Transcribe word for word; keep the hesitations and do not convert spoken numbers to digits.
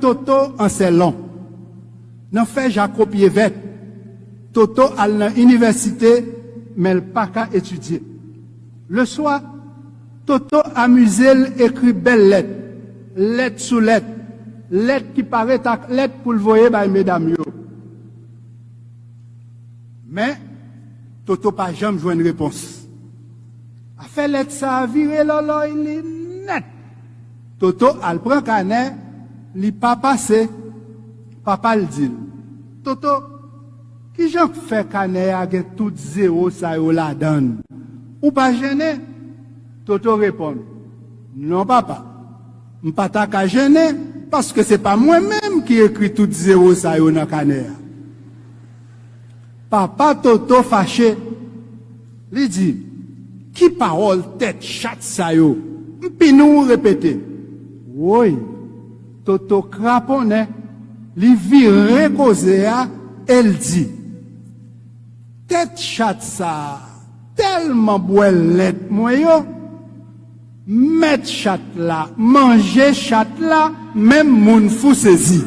Toto an sèlon, nan fè jako pye vèt. Toto al nan inivèsite, men l pa ka etidye. Leswa, Toto amize l ekri bèl lèt, lèt sou lèt, lèt ki parèt ak lèt pou l voye bay medam yo. Men, Toto pa janm jwenn repons. Afè lèt sa a vire lòlòy li nèt. Toto al pran kanè, li pa pase. Papa l di l, "Toto, kijan k fè kanè a gen tout zewo sa yo ladan l? Ou pa jennen?" Toto reponn, "Non, papa, m pa ta ka jennen, paske se pa mwen menm ki ekri tout zewo sa yo nan kanè a." Papa Toto fache. Li di, "Ki pawòl tèt chat sa yo? M pini w repete." Woy, Toto kraponnen, li vire koze a e l di, "Tèt chat sa a tèlman bwè lèt mwen yo, mèt chat la manje chat la, menm moun fou sezi."